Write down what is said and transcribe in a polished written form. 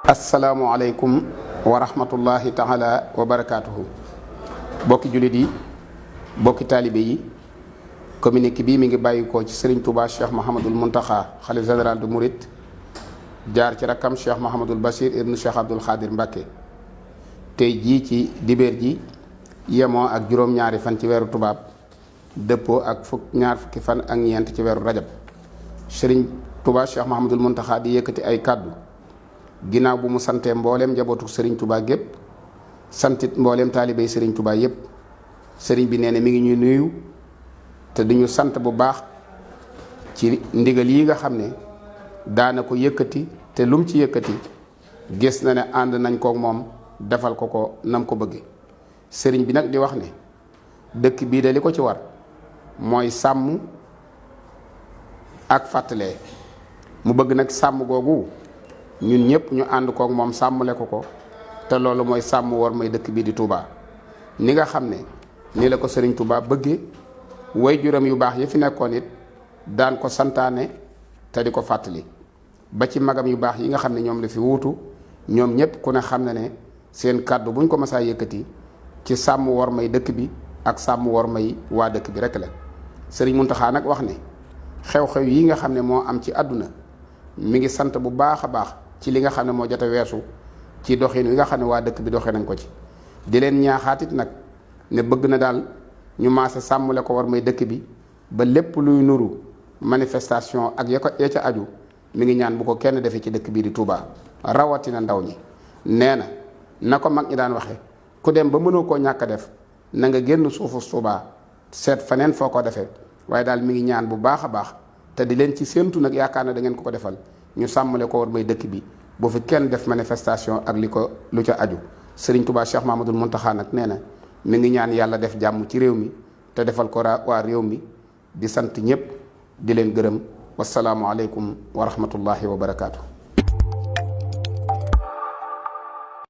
asalaamualeykum wa rahmatullahi taala wa barakaatuhu. bokki jullit yi, bokki taalibe yi, communiqué bii mi ngi bàyyikoo ci Serigne Touba Cheikh Mahamadul Muntaxa xalif général de Mouride, jaar ci rakkam Cheikh Mahamadul Bachir ibnu Cheikh Abdoul Khadir Mbacke. tey jii ci dibeer ji yemoo ak juróom-ñaari fan ci weeru tubaab, dëppoo ak ñaar fukki fan ak ñeent ci weeru rajab. Serigne Touba Cheikh Mahamadul Muntaxa di yëkkati ay kàddu ginnaaw bu mu santee mbooleem njabootu Serigne Touba gépp, santit mbooleem taalibey Serigne Touba yépp. Serigne bi nee na mi ngi ñuy nuyu te duñu sant bu baax ci ndigal yi nga xam ne daana ko yëkkati, te lum ci yëkkati gis na ne ànd nañ kook moom defal ko nam ko bëgge. Serigne bi nag di wax ne dëkk bii de li ko ci war mooy sàmm ak fàttalee. mu bëgg nag sàmm googu ñun ñëpp ñu ànd kook moom sàmmle ko te loolu mooy sàmm war may dëkk bii di Touba. ni nga xam ne ni la ko Serigne Touba bëggee, way juram yu baax yi fi nekkoon it daan ko santaane te di ko fàttali, ba ci magam yu baax yi nga xam ne ñoom la fi wuutu, ñoom ñëpp ku ne xam ne ne seen kàddu buñ ko masaa yëkkati ci sàmm war may dëkk bi ak sàmm war may waa dëkk bi rek la. Serigne Mountakha nag wax ne xew-xew yi nga xam ne moo am ci àdduna mi ngi sant bu baax a baax ci li nga xam ne moo jot a weesu ci doxin wi nga xam ne waa dëkk bi doxee nañ ko ci. di leen ñaaxaatit nag ne bëgg na daal ñu maase sàmmle ko war may dëkk bi ba lépp luy nuru manifestation ak ya ca aju mi ngi ñaan bu ko kenn defee ci dëkk bii di Touba, rawatina ndaw ñi. nee na ko mag ñi daan waxe ku dem ba mënoo koo ñàkk a def na nga génn suufu Touba seet faneen foo ko defee, waaye daal mi ngi ñaan bu baax a baax te di leen ci séentu nag yaakaar na da ngeen ko defal ñu sàmmale ko war may dëkk bi bu fi kenn def manifestation ak lu ca aju. Serigne Touba Cheikh Mahamadul Muntaxa nag nee na mi ngi ñaan yàlla def jàmm ci réew mi te defal ko waa réew mi. di sant ñëpp di leen gërëm. wasalaamualeykum wa rahmatullahi wa barakaatu.